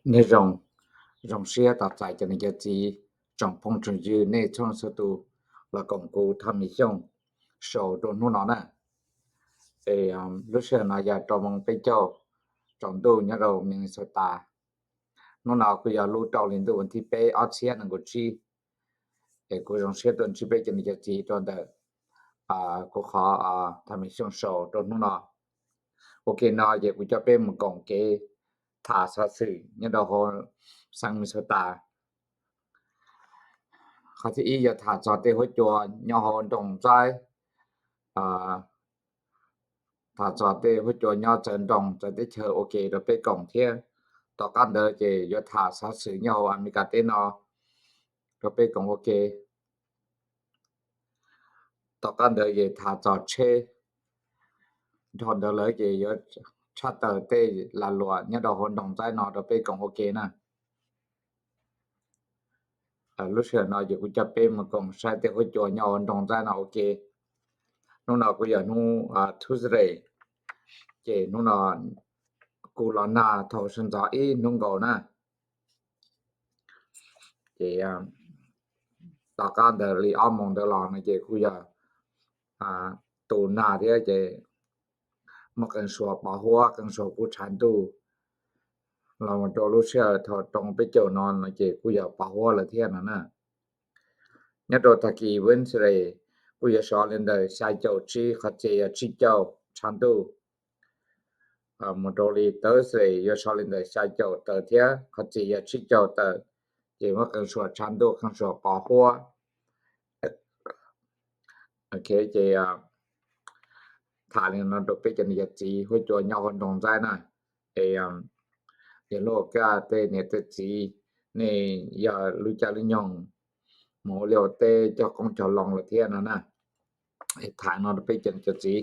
Nyob zoo, zoo siab tos txais cov niam cov txiv, tsoom phooj tsoom ywg nej txhua txhua tus los koom kuv Thaj Mim Xyooj Show rau hnub no na. Lub sij hawm no yog rau moos peb caug tsaus ntuj nyob rau Minnesota. Hnub no kuj yog lub rau hli ntuj vas thib peb ob txhiab nees nkaum tsib. Es kuv zoo siab tuaj ntsib peb cov niam cov txiv rau ntawm kuv qhov Thaj Mim Xyooj Show rau hnub no. Ua ke no ces kuv coj peb mus koom kev tham xov xwm nyob rau hauv xeev Minnesota. Qhov thib ib yog tham txog tej huab cua nyob hauv nroog Ntxaib, tham txog tej huab cua nyob txawv nroog txawv teb chaws ua ke rau peb koom thiab. Tom qab ntawd ces yuav tham xov xwm nyob hauv Amelikas teb no rau peb koom ua ke. Tom qab ntawd ces tham txog tsheb, dhau ntawd lawm ces yuav tshaj tawm tej lag luam nyob rau hauv nroog Ntxaib no rau peb koom ua ke na. Lub sij hawm no ces kuv coj peb mus koom saib tej huab cua nyob hauv nroog Ntxaib no ua ke. Hnub no kuj yog hnub Tuesday, ces hnub no kuv los nag thaum sawv ntxov ib hnub nkaus na. Ces tom qab ntawd li ob moos ntawd los no ces kuj yog tu nag thiab ces muaj qee suas pos huab, qee suas kuj tshav ntuj. Los mus rau lub sij hawm thaum rau peb caug no no ces kuj yog pos huab lawm thiab no na. Nyob rau tag kis Wednesday kuj yuav sov li ntawm xya caum tsib, qhov txias yog tsib caum tshav ntuj. Mus rau li Thursday yuav sov li ntawm xya caum tawm thiab qhov txias yog tsib caum tawm, ces muaj qee suas tshav ntuj qee suas pos huab. Ces tham li no rau peb cov niam cov txiv huab cua nyob hauv nroog Ntxaib na. Es yog lub kaj tej niam tej txiv, nej yog lub caij lub nyoog mus ua liaj ua teb cog qoob cog loo lawm thiab no na. Tham no rau peb cov niam cov txiv.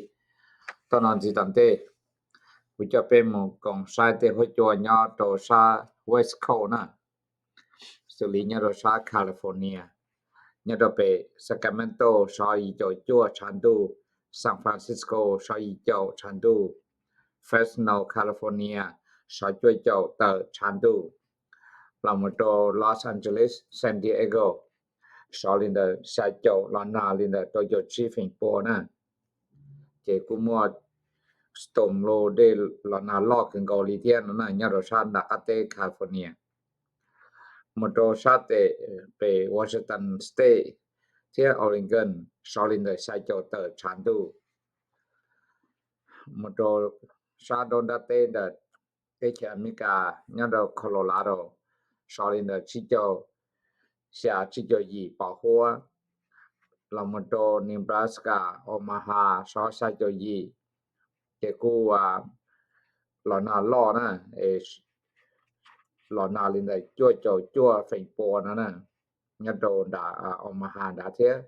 Tom no ntxiv tom ntej kuv coj peb mus koom saib tej huab cua nyob rau sab West Coast na, xws li nyob rau sab California, nyob rau pem Sacramento sov yim caum cuaj tshav ntuj, San Francisco sov yim caum tshav ntuj, Fresno, California sov cuaj caum tawm tshav ntuj, los mus rau Los Angeles, San Diego sov li ntawm xya caum los nag li ntawm rau caum tsib feem pua na. Ces kuj muaj storm los dej los nag loj kawg nkaus li thiab no na nyob rau sab nram qab teb California. Mus rau sab tes pem Washington State thiab Oregon sov li ntawm xya caum tawm tshav ntuj. Mus rau sab nraub nrab teb ntawm teb chaws Amelikas nyob rau Colorado sov li ntawm tsib caug xya tsib caug yim pos huab. Los mus rau Nebraska, Omaha sov xya caum yim, ces kuj los nag loj na, los nag li ntawm cuaj caum cuaj feem pua no na, nyob rau nram Omaha nrad thiab.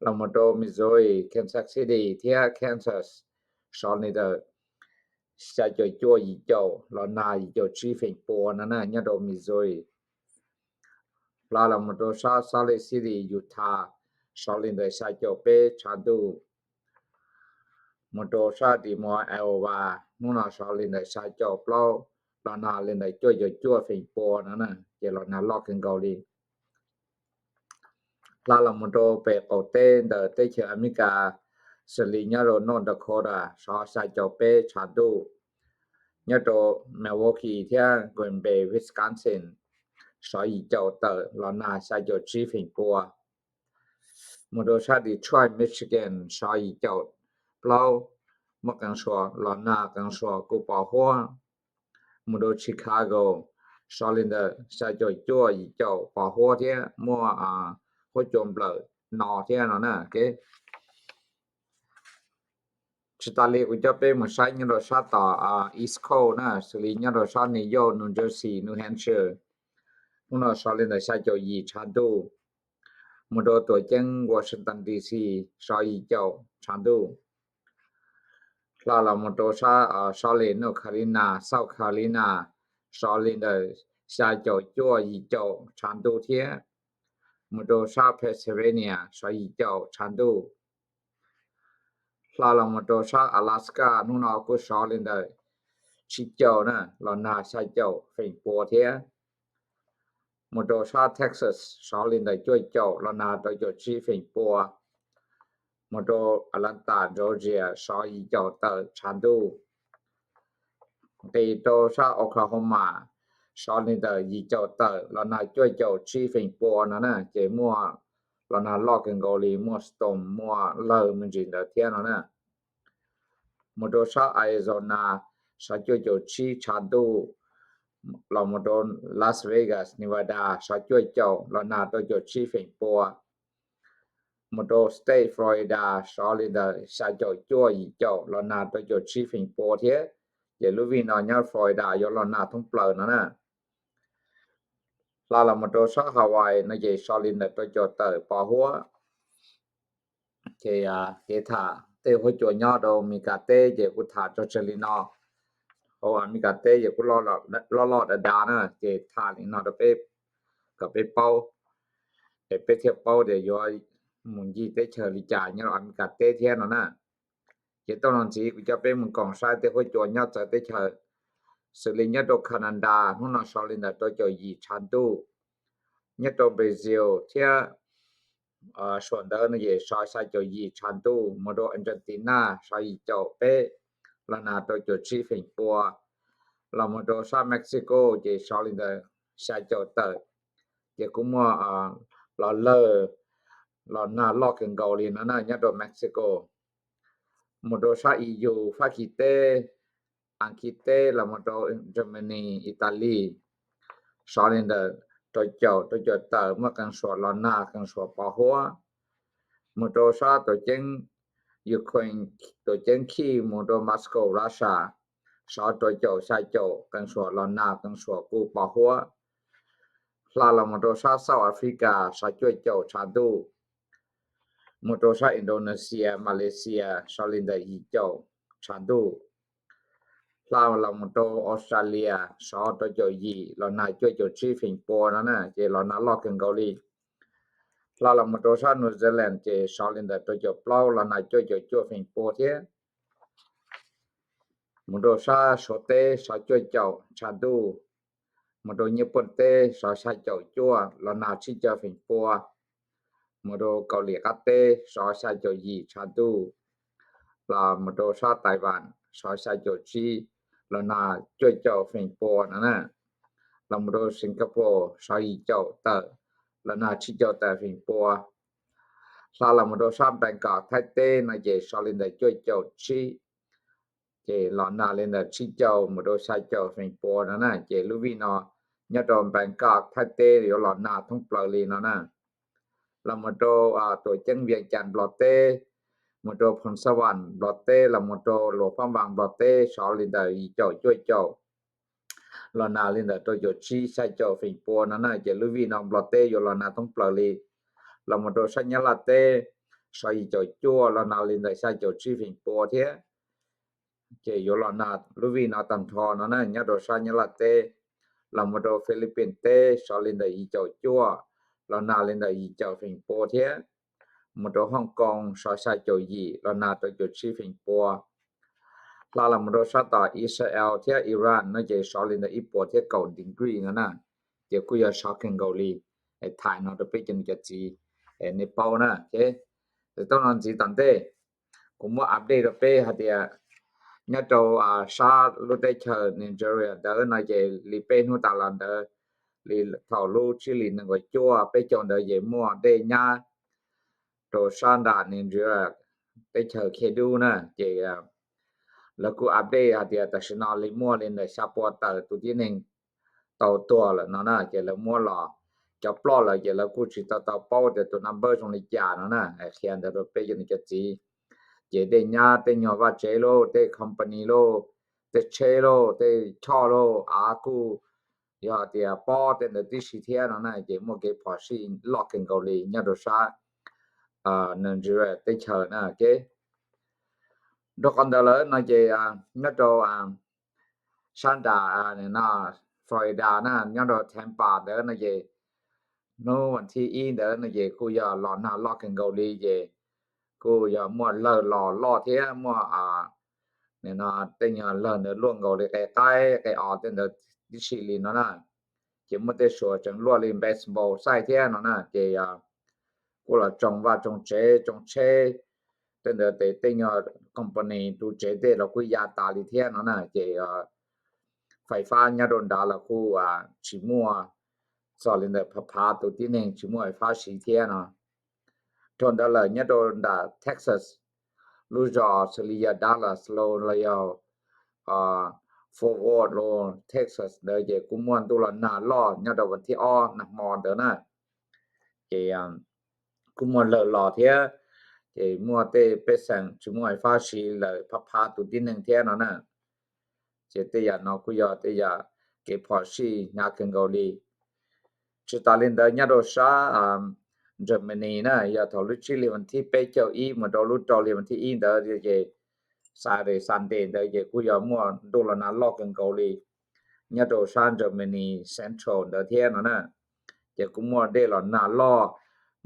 Los mus rau Missouri, Kansas City thiab Kansas sov li ntawm xya caum cuaj yim caum los nag yim caum tsib feem pua no na nyob rau Missouri. Hla los mus rau sab Salt Lake City, Utah sov li ntawm xya caum peb tshav ntuj. Mus rau sab Des Moines, Iowa hnub no sov li ntawm xya caum plaub los nag li ntawm cuaj caum cuaj feem pua no na, ces los nag loj kawg nkaus li. Hla los mus rau pem qaum teb ntawm teb chaws Amelikas, xws li nyob rau North Dakota sov xya caum peb tshav ntuj. Nyob rau Milwaukee thiab Green Bay, Wisconsin sov yim caum tawm los nag xya caum tsib feem pua. Mus rau sab Detroit, Michigan sov yim caum plaub, muaj qee suas los nag qee suas kuj pos huab. Mus rau Chicago sov li ntawm xya caum cuaj yim caum pos huab thiab muaj huab cua nplawm no thiab no na. Tsis tas li kuv coj peb mus saib nyob rau sab tom East Coast na, xws li nyob rau sab New York, New Jersey, New Hampshire hnub no sov li ntawm xya caum yim tshav ntuj. Mus rau tuam ceeb Washington D C sov yim caum tshav ntuj. Hla los mus rau sab Charlotte, North Carolina, South Carolina sov li ntawm xya caum cuaj yim caum tshav ntuj thiab. Mus rau sab Pennsylvania sov yim caum tshav ntuj. Hla los mus rau sab Alaska hnub no kuj sov li ntawm tsib caug na, los nag xya caum feem pua thiab. Mus rau sab Texas sov li ntawm cuaj caum los nag rau caum tsib feem pua. Mus rau Atlanta, Georgia sov yim caum tawm tshav ntuj. Nqis rau sab Oklahoma sov li ntawm yim caum tawm los nag cuaj caum tsib feem pua no na, ces muaj los nag loj kawg nkaus li, muaj storm, muaj lawg me ntsis ntawd thiab no na. Mus rau sab Arizona sov cuaj caum tsib tshav ntuj, los mus rau Las Vegas, Nevada sov cuaj caum los nag rau caum tsib feem pua. Mus rau state Florida sov li ntawm xya caum cuaj yim caum los nag rau caum tsib feem pua thiab. Ces lub vij no nyob Florida yuav los nag thoob plaws no na. Hla los mus rau sab Hawaii no ces sov li ntawm rau caum tawm pos huab. Ces kev tham tej huab cua nyob rau Amelikas teb ces kuv tham tso tseg li no. Hauv Amelikas teb ces kuj loj loj dav dav na, ces tham li no rau peb kom peb paub, es peb thiaj paub tias yuav mus ncig teb chaws li cas nyob rau Amelikas teb thiab no na. Ces tau los ntxiv kuv coj peb mus koom saib tej huab cua nyob txawv teb chaws, xws li nyob rau Canada hnub no sov li ntawm rau caum yim tshav ntuj, nyob rau Brazil thiab suam ntawd no ces sov xya caum yim tshav ntuj, mus rau Argentina sov yim caum peb los nag rau caum tsib feem pua, los mus rau sab Mexico ces sov li ntawm xya caum tawm, ces kuj muaj los lawg los nag loj kawg nkaus li no na nyob rau Mexico. Mus rau sab E U, Fab Kis teb, Askiv teb los mus rau Germany, Italy, sov li ntawm rau caum rau caum tawm, muaj qee suam los nag qee suam pos huab. Mus rau sab tuam ceeb Ukraine, tuam ceeb Kyiv mus rau Moscow, Russia, sov rau caum xya caum, qee suam los nag qee suam kuj pos huab. Hla los mus rau sab South Africa sov cuaj caum tshav ntuj. Mus rau sab Indonesia, Malaysia sov li ntawm yim caum tshav ntuj. Hla los mus rau Australia sov rau caum yim los nag cuaj caum tsib feem pua no na, ces los nag loj kawg nkaus li. Hla los mus rau sab New Zealand ces sov li ntawm rau caum plaub los nag cuaj caum cuaj feem pua thiab. Mus rau sab Suav teb sov cuaj caum tshav ntuj. Mus rau Nyij Pooj teb sov xya caum cuaj los nag tsib caug feem pua. Mus rau Kaus Lim Qab teb sov xya caum yim tshav ntuj. Los mus rau sab Taiwan sov xya caum tsib los nag cuaj caum feem pua no na. Los mus rau Singapore sov yim caum tawm los nag tsib caug tawm feem pua. Hla los mus rau sab Bangkok Thaib teb no ces sov li ntawm cuaj caum tsib, ces los nag li ntawm tsib caug mus rau xya caum feem pua no na. Ces lub vij no nyob rau Bangkok Thaib teb yuav los nag thoob plaws li no na. Los mus rau tuam ceeb Vias Cas Nplog teb, mus rau Phoo Xab Vam Nplog teb, los mus rau Luas Phab Npas Nplog teb sov li ntawm yim caum cuaj caum los nag li ntawm rau caum tsib xya caum feem pua no na. Ces lub vij no Nplog teb yuav los nag thoob plaws li. Los mus rau sab Nyab Laj teb sov yim caum cuaj los nag li ntawm xya caum tsib feem pua thiab. Ces yuav los nag lub vij no tag nrho no na nyob rau sab Nyab Laj teb. Los mus rau Philippines teb sov li ntawm yim caum cuaj los nag li ntawm yim caum feem pua thiab. Mus rau Hong Kong sov xya caum yim los nag rau caum tsib feem pua. Hla los mus rau sab tom Israel thiab Iran no ces sov li ntawm ib puas thiab kaum degree no na. Ces kuj yog sov kawg nkaus li. Thaij no rau peb cov niam cov txiv nej paub na. Tau no ntxiv tom ntej kuv muab update rau peb hais tias nyob rau sab lub teb chaws Nigeria ntawd no ces li peb hnub tas los ntawd, li thaum lub tsib hlis nees nkaum cuaj peb caug ntawd ces muaj dej nyab rau sab nram Nigeria teb chaws Kedu na. Ces lawv kuj update hais tias tam sim no li muaj li ntawm xya pua tawm tus tib neeg tau tuag lawm no na. Ces lawv muab los, cov ploj lawm ces lawv kuj tsis tau tau paub tias tus number zoo li cas no na. Qhia ntawd rau peb cov niam cov txiv. Ces dej nyab tej nyuag vaj tsev lauj, tej company lauj, tej tsheb lauj, tej choj lauj, av kuj yog tias pob tej ntawd tib si thiab no na. Ces muaj kev phom sij loj kawg nkaus li nyob rau sab Nigeria teb chaws na. Rau qhov ntawd lawm no ces nyob rau sab nram Florida na, nyob rau Tampa ntawd no ces hnub vas thib ib ntawd no ces kuj yog los nag loj kawg nkaus li ces kuj yog muaj lawg los loj thiab muaj tej nyuag lawg ntawd luaj nkaus li qe qaib qe os tej ntawd tib si li no na. Ces muaj tej suav tseem luaj li baseball size thiab no na, ces kuj los tsoo vaj tsoo tsev tsoo tsheb tej ntawd, ces tej nyuag company ru tsev tej los kuj ya tas li thiab no na. Ces fais fab nyob rau nrad los kuj tsis muaj, txog li ntawd phav phav tus tib neeg tsis muaj fais fab siv thiab no. Dhau ntawd lawm nyob rau nram Texas, lub zos xws li yog Dallas los yog Fort Worth los Texas ntawd ces kuj muaj ntuj los nag loj nyob rau vas thib ob nag hmo ntawd na. Ces kuj muaj lawg los thiab, ces muaj tej pej xeem tsis muaj fais fab siv lawm phav phav tus tib neeg thiab no na. Ces tej yam no kuj yog tej yam kev phom sij hnyav kawg nkaus li. Tsis tas li ntawd nyob rau sab Germany na, yog thaum lub tsib hli vas thib peb caug ib mus rau lub rau hli vas thib ib ntawd ces Saturday Sunday ntawd ces kuj yog muaj ntuj los nag loj kawg nkaus li nyob rau sab Germany central ntawd thiab no na. Ces kuj muaj dej los nag loj,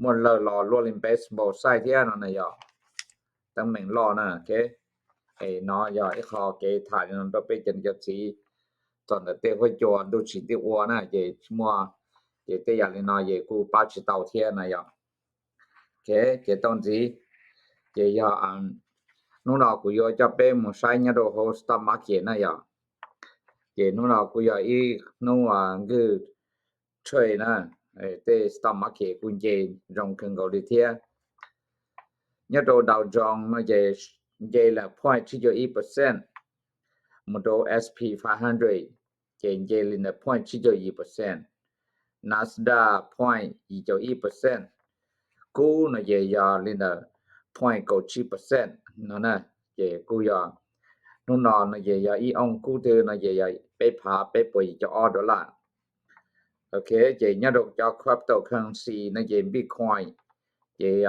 muaj lawg los luaj li baseball size thiab no na yog teeb meem loj na. Es no yog ib qho kev tham rau peb cov niam cov txiv txog ntawm tej huab cua ntuj tsim ntuj ua na, ces tsis muaj, ces tej yam li no ces kuj pab tsis tau thiab na yog. Ces tau ntxiv, ces yog hnub no kuv yuav coj peb mus saib nyob rau hauv stock market na yog. Ces hnub no kuj yog ib hnub nkwj trade na, tej stock market kuj nce zoo kawg nkaus li thiab. Nyob rau Dow Jones no ces nce lawm point tsib caug ib percent, mus rau S P five hundred ces nce li ntawm point tsib caug yim percent, Nasdaq point yim caum ib percent, kub no ces yog li ntawm point kaum tsib percent no na. Ces kuj yog hnub no no ces yog ib ounce kub twg no ces yog peb phav peb puas yim caum ob dollar. Ok, ces nyob rau cov cryptocurrency no ces Bitcoin ces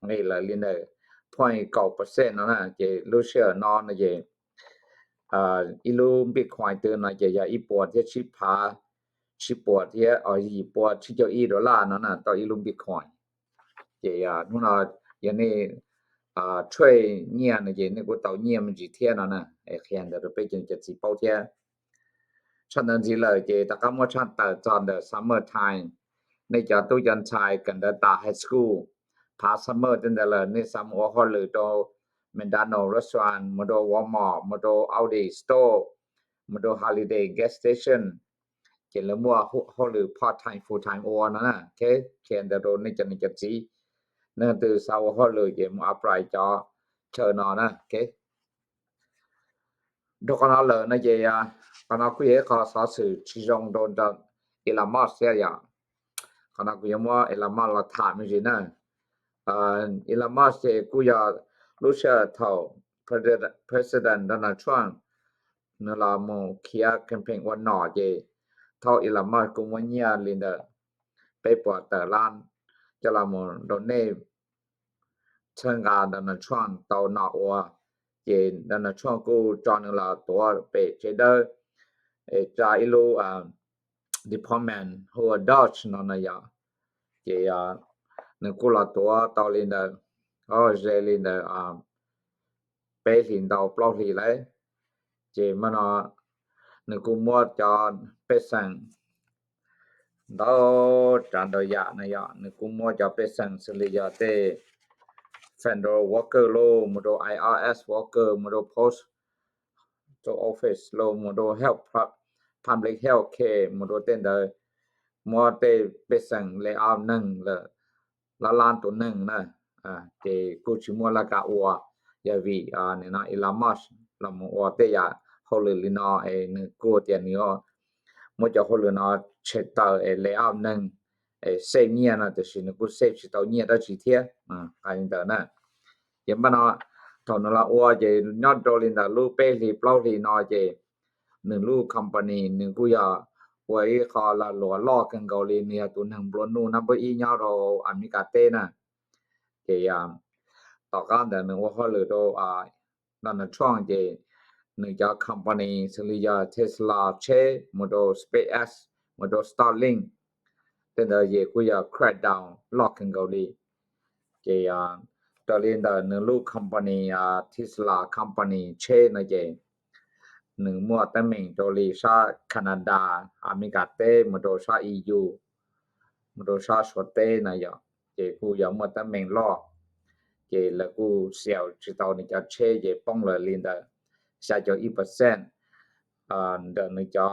nqis lawm li ntawm point kaum percent no na. Ces lub sij hawm no no ces ib lub Bitcoin twg no ces yog ib puas thiab tsib phav, tsib puas thiab yim puas tsib caug ib dollar no na tau ib lub Bitcoin. Ces hnub no yog nej trade nyiaj no ces nej kuj tau nyiaj me ntsis thiab no na. Qhia ntawd rau peb cov niam cov txiv paub thiab. Tshaj ntawd ntxiv lawm ces rov qab muab tshaj tawm txog ntawm summer time, nej cov tub cov ntxhais kawm ntawv tas high school, phav summer tej ntawd lawm nej xav mus ua hauj lwm rau McDonald restaurant, mus rau Walmart, mus rau Aldi store, mus rau Holiday gas station, ces lawv muaj hauj lwm part time full time ua no na. Qhia ntawd rau nej cov niam cov txiv, nej leej twg xav ua hauj lwm ces mus apply cov chaw no na. Dhau qhov no lawm no ces qhov no kuj yog ib qho xov xwm tsis zoo rau Elon Musk thiab yom. Qhov no kuv yuav muab Elon Musk los tham me ntsis na. Elon Musk ces kuj yog lub sij hawm thaum President Donald Trump nws los mus khiav campaign ua nom ces thaum Elon Musk kuj muab nyiaj li ntawm peb puas tawm lab coj los mus donate txhawb nqa Donald Trump tau nom ua. Ces Donald Trump kuj tso nws los tuav pem tsev dawb, tsa ib lub department hu ua DOGE no na yom. Ces nws kuj los tuav tau li ntawd, ze li ntawd peb hlis ntau plaub hlis lawm. Ces mas no nws kuj muab cov pej xeem ntau tsav ntau yam na yom, nws kuj muab cov pej xeem xws li yog tej federal worker los mus rau I R S worker, mus rau post office los mus rau health, public health care, mus rau tej ntawd, muab tej pej xeem lay off neeg lawm, lab lab tus neeg na. Ces kuj tsis muaj laj kab ua, yog vim nim no Elon Musk los mus ua tej yam hauj lwm li no es nws kuj tias nws muab cov hauj lwm no tshem tawm es lay off neeg es save nyiaj no, tiam sis nws kuj save tsis tau nyiaj dab tsi thiab. Hais li ntawd na. Ces mas no thaum nws los ua ces nyob rau li ntawm lub peb hlis plaub hlis no ces nws lub company nws kuj yog ua ib qho lag luam loj kawg nkaus li, nws yog tus neeg nplua nuj nab npawb ib nyob rau Amelikas teb na. Ces tom qab ntawd nws ua hauj lwm rau Donald Trump ces nws cov company xws li yog Tesla tsheb, mus rau SpaceX, mus rau Starlink, tej ntawd ces kuj yog crackdown loj kawg nkaus li. Ces Raws li ntawm nws lub company, Tesla company tsheb no ces nws muaj teeb meem rau li sab Canada, Amelikas teb, mus rau sab E U, mus rau sab Suav teb no yom, ces kuj yog muaj teeb meem loj, ces lawv kuj sell tsis tau nws cov tsheb ces poob lawm li ntawm xya caum ib percent ntawm nws cov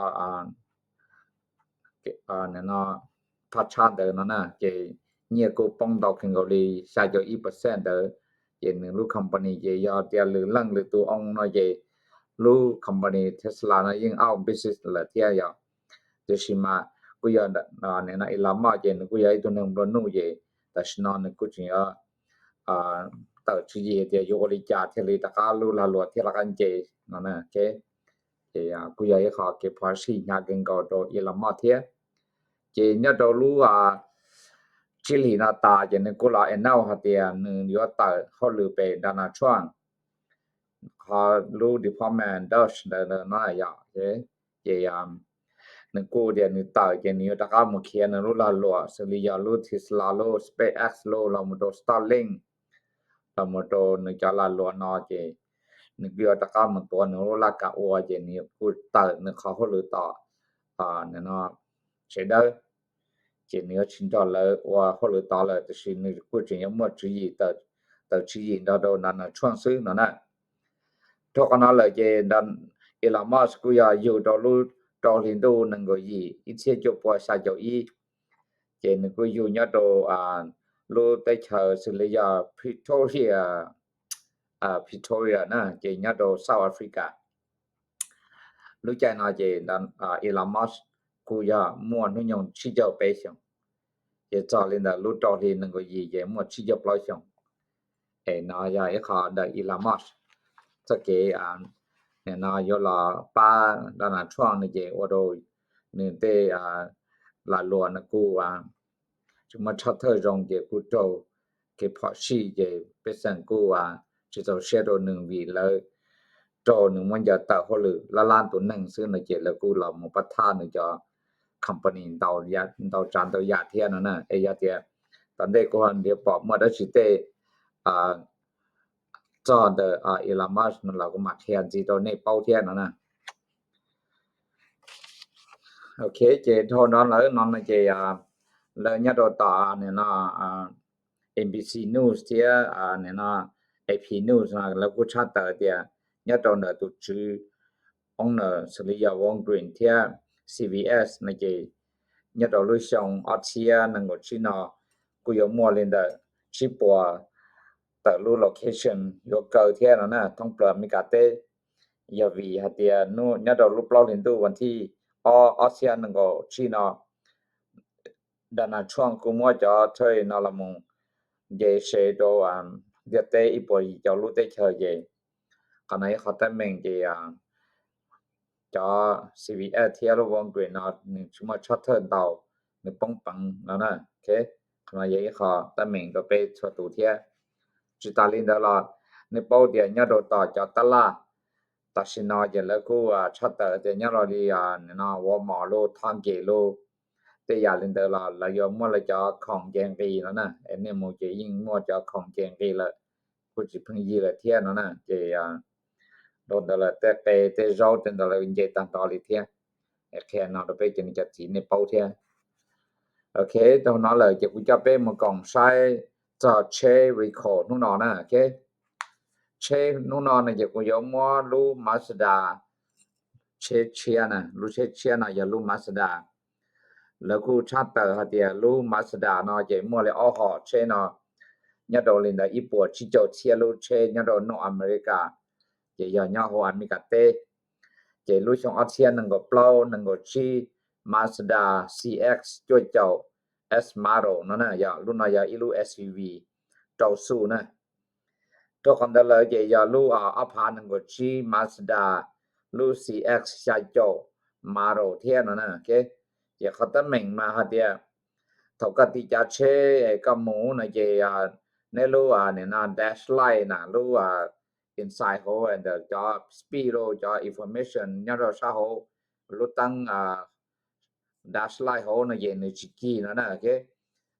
phaj tshab ntawd no na, ces nyiaj kuj poob ntau kawg nkaus li xya caum ib percent ntawd. Ces nws lub company ces yog tias lwm leej lwm tus oo no ces lub company Tesla no yeej out business lawm thiab yom. Tiam sis mas kuj yog nim no Elon Musk ces nws kuj yog ib tug neeg nplua nuj ces tam sim no nws kuj tseem yuav tawm tswv yim tias yuav ua li cas thiaj li rov qab lub lag luam thiaj rov qab nce no na. Ces kuj yog ib qho kev phom sij hnyav kawg nkaus rau Elon Musk thiab. Ces nyob rau lub tsib hlis no tas ces nws kuj los announce hais tias nws yuav tawm hauj lwm pem Donald Trump qhov lub department DOGE ntawd no yom. Ces nws kuj tias nws tawm ces nws yuav rov qab mus khiav nws lub lag luam xws li yog lub Tesla, lub SpaceX, lub los mus rau Starlink, los mus rau nws cov lag luam no ces nws kuj yuav rov qab mus tuav nws lub laj kam ua ces nws kuj tawm nws qhov hauj lwm tom sawv dawb. Ces nws yuav tsis nrog lawv ua hauj lwm tod lawm, tiam sis nws kuj tseem yuav muaj tswv yim tawm tswv yim nrog rau Donald Trump xwb no na. Dhau qhov no lawm ces Elon Musk kuj yog yug rau lub rau hli ntuj nees nkaum yim ib txhiab cuaj pua xya caum ib, ces nws kuj yug nyob rau lub teb chaws xws li yog Pretoria, Pretoria na, ces nyob rau South Africa. Lub caij no ces Elon Musk kuj yog muaj hnub nyoog tsib caug peb xyoos, ces txog li ntawm lub rau hli nees nkaum yim ces muaj tsib caug plaub xyoos. Es no yog ib qho ntawm Elon Musk txoj kev nim no yuav los pab Donald Trump no ces ua rau nws tej lag luam no kuj tsis muaj tshaj thawj zoo ces kuj raug kev phom sij ces pej xeem kuj tsis txaus siab rau nws vim lawv raug nws muab ncaws tawm hauj lwm, lab lab tus neeg xwb no ces lawv kuj los mus pab thaj nws cov company ntau tsav ntau yam thiab no na. Es yog tias tom ntej kuv ho nrhiav pom muaj dab tsi tej txog ntawm Elon Musk no los kuv mam qhia ntxiv rau nej paub thiab no na. Ok, ces dhau no lawm no no ces lawv nyob rau tom nim no A B C News thiab nim no A P News no lawv kuj tshaj tawm tias nyob rau ntawm tus tswv owner xws li yog Walgreens thiab C V S no ces nyob rau lub xyoo ob txhiab nees nkaum tsib no kuj yuav muaj li ntawm tsib puas tawm lub location yuav kaw thiab no na thoob plaws Amelikas teb. Yog vim hais tias nyob rau lub plaub hli ntuj vas thij ob ob txhiab nees nkaum tsib no Donald Trump kuj muab cov tariff no los mus nce se rau ntiaj teb ib puas yim caum lub teb chaws ces qhov no ib qho teeb meem ces cov C V S thiab lub Walgreens no nws tsis muaj tshaj thawj ntau, nws poob peev no na. Qhov no yog ib qho teeb meem rau peb txhua tus thiab. Tsis tas li ntawd los nej paub tias nyob rau tom cov tab laj tam sim no ces lawv kuj tshaj tawm tias nyob rau li no Walmart lub, Target lub, tej yam li ntawd los lawv yuav muaj lawv cov khoom nce nqis no na. Es nej mus ces yeej muaj cov khoom nce nqis lawm, kuj tsis pheej yig lawm thiab no na. Ces dhau ntawd lawm tej qe tej zaub tej ntawd lawv nce tag nrho li thiab. Qhia no rau peb cov niam cov txiv nej paub thiab. Ok, dhau no lawm ces kuv coj peb mus koom saib txog tsheb recall hnub no na. Tsheb hnub no no ces kuv yuav muab lub Mazda tsheb tshiab na, lub tsheb tshiab no yog lub Mazda. Lawv kuj tshaj tawm hais tias lub Mazda no ces muaj li ob hom tsheb no nyob rau li ntawd ib puas tsib caug txhiab lub tsheb nyob rau North America, ces yog nyob hauv Amelikas teb. Ces lub xyoo ob txhiab nees nkaum plaub nees nkaum tsib Mazda C X cuaj caum S model no na, yog lub no yog ib lub S U V rau xu na. Rau qhov ntawd lawm ces yog lub ob phav nees nkaum tsib Mazda lub C X xya caum model thiab no na. Ces qhov teeb meem mas hais tias thaum koj tiv cav tsheb koj mus no ces neb lub nim no dash light na, lub inside hauv ntawm cov speed lub cov information nyob rau sab hauv lub teeb dash light hauv no ces nws tsis cig no na.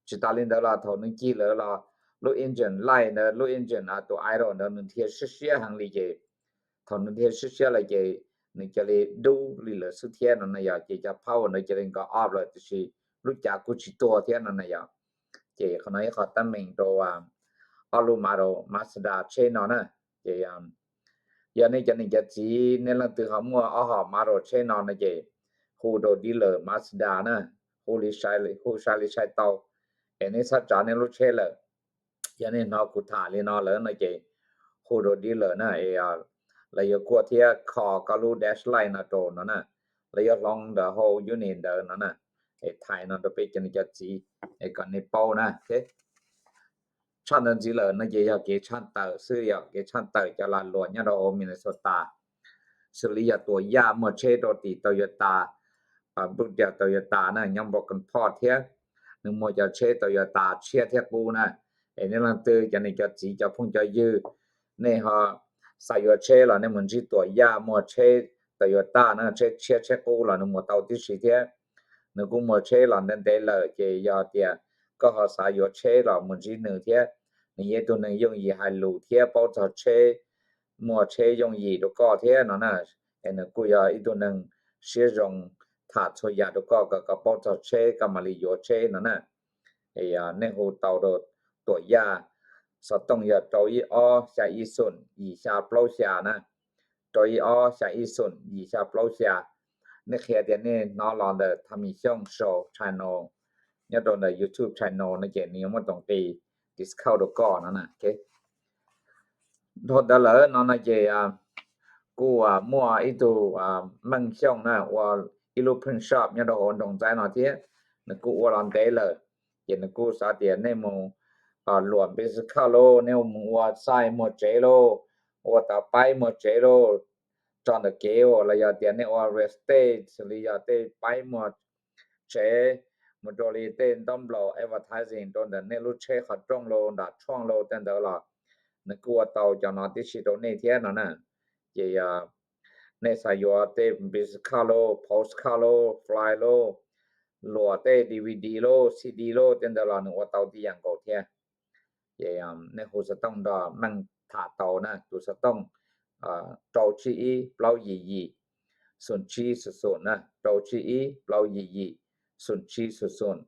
Tsis tas li ntawd los thaum nws cig lawm los lub engine light ntawd, lub engine tus idle ntawd nws dhia siab siab heev li ces thaum nws dhia siab siab lawm ces nws cia li dub li lawm xwb thiab no na yog, ces cov power ntawd cia li nkag off lawm tiam sis lub cav kuj tsis tuag thiab no na yog. Ces qhov no ib qhov teeb meem rau ob lub Mazda tsheb no na. Ces yog nej cov niam cov txiv nej leej twg ho muaj ob hom Mazda tsheb no no ces hu rau dealer Mazda na, hu li, hu sai li sai tau, es nej txhob tsav nej lub tsheb lawm. Yog nej hnov kuv tham li no lawm no ces hu rau dealer na, lawv yuav kuaj thiab kho koj lub dash light no rau no na, lawv yuav hloov ntawm hauv unit ntawd no na, es thais no rau peb cov niam cov txiv es kom nej paub na. Tshaj ntawd ntxiv lawm no ces yog kev tshaj tawm xwb, yog kev tshaj tawm cov lag luam nyob rau hauv Minnesota, xws li yog Tuam Yaj muag tsheb rau tim Toyota, Brookdale Toyota na, nyob Brooklyn Park thiab, nws muag cov tsheb Toyota tshiab thiab qub na. Es nej leej twg cov niam cov txiv cov phooj cov ywg, nej ho xav yuav tsheb los nej mus ntsib Tuam Yaj muag tsheb Toyota na, tsheb tshiab tsheb qub los nws muag tau tib si thiab. Nws kuj muag tsheb los ntev ntev lawm ces yog tias koj ho xav yuav tsheb los mus ntsib nws thiab. Nws yog ib tug neeg yooj yim hais lus thiab paub txog tsheb, muag tsheb yooj yim rau koj thiab no na. Es nws kuj yog ib tug neeg siab zoo tham txhua yam rau koj kom koj paub txog tsheb koj mam li yuav tsheb no na. Nej hu tau rau Tuam Yaj, xov tooj yog rau ib ob xya ib xoom yim xya plaub xya na, rau ib ob xya ib xoom yim xya plaub xya. Nej qhia tias nej hnov los ntawm Thaj Mim Xyooj Show channel nyob rau ntawm YouTube channel no ces nws yuav muaj tus nqi discount rau koj no na. Dhau ntawd lawm no no ces kuj muaj ib tug Meej Xyooj na ua ib lub print shop nyob rau hauv nroog Ntxaib no thiab, nws kuj ua los ntev lawm. Ces nws kuj xav tias nej mus luam bicycle lauj, nej mus ua xaij muag tsev lauj, ua tauv paib muag tsev lauj, tso ntawm kev los yog tias nej ua real estate xws li yog tej paib muag tsev, mus rau li tej ntaub nplaum advertising rau ntawm nej lub tsheb qhov rooj lauj, nram tshuaj lauj tej ntawd los nws kuj ua tau cov no tib si rau nej thiab no na. Ces yog nej xav yuav tej bicycle lauj, postcard lauj, flyer lauj, luam tej D V D lauj, C D lauj tej ntawd los nws ua tau tib yam nkaus thiab. Ces nej hu xov tooj nrog Meej tham tau na, tus xov tooj rau tsib ib plaub yim yim xoom tsib xoom xoom na, rau tsib ib plaub yim yim xoom tsib xoom xoom.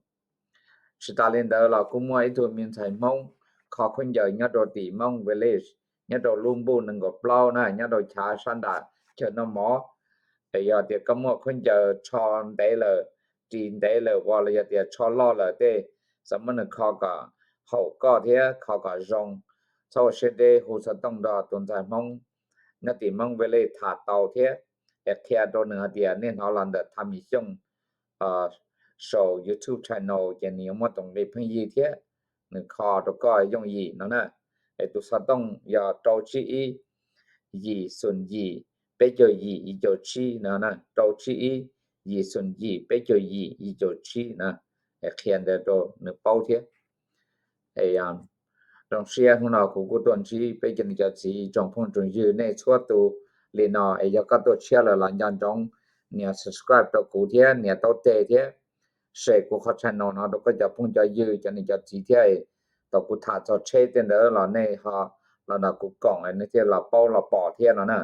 Tsis tas li ntawd los kuj muaj ib tug me ntxhais Hmoob kho khaub ncaws nyob rau tim Hmoob Village, nyob rau lub npuj nees nkaum plaub na, nyob rau chav sab nram chaw noj mov. Es yog tias koj muaj khaub ncaws tsho ntev lawm, ris ntev lawm uas los yog tias tsho loj lawm tej, xav muab nws kho kom haum koj thiab kho kom zoo, txhob ua siab deb, hu xov tooj nrog tus ntxhais Hmoob nyob tim Hmoob Village tham tau thiab. Es qhia rau nws hais tias nej hnov los ntawm Thaj Mim Xyooj saum YouTube channel ces nws yuav muaj tus nqi pheej yig thiab, nws kho rau koj yooj yim no na. Es tus xov tooj yog rau tsib ib yim xoom yim peb caug yim yim caum tsib no, rau tsib ib yim xoom yim peb caug yim yim caum tsib na. Es qhia ntawd rau nws paub thiab. Zoo siab hnub no kuv kuj tuaj ntsib peb cov niam cov txiv tsoom phooj tsoom ywg nej txhua tus li no. Es yog koj tuaj tshiab lawm los nco ntsoov nias subscribe rau kuv thiab nias taub teg thiab share kuv qhov channel no rau koj cov phooj cov ywg cov niam cov txiv thiab. Thaum kuv tham txog tsheb tej ntawd los nej ho los nrog kuv koom nej thiaj los paub los pom thiab no na.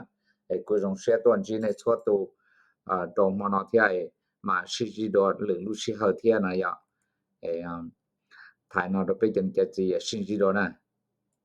Es kuv zoo siab tuaj ntsib nej txhua tus rau hmo no thiab, mam sib ntsib dua lwm lub sij hawm thiab no yom. Tham no rau peb cov niam cov txiv, sib ntsib dua na.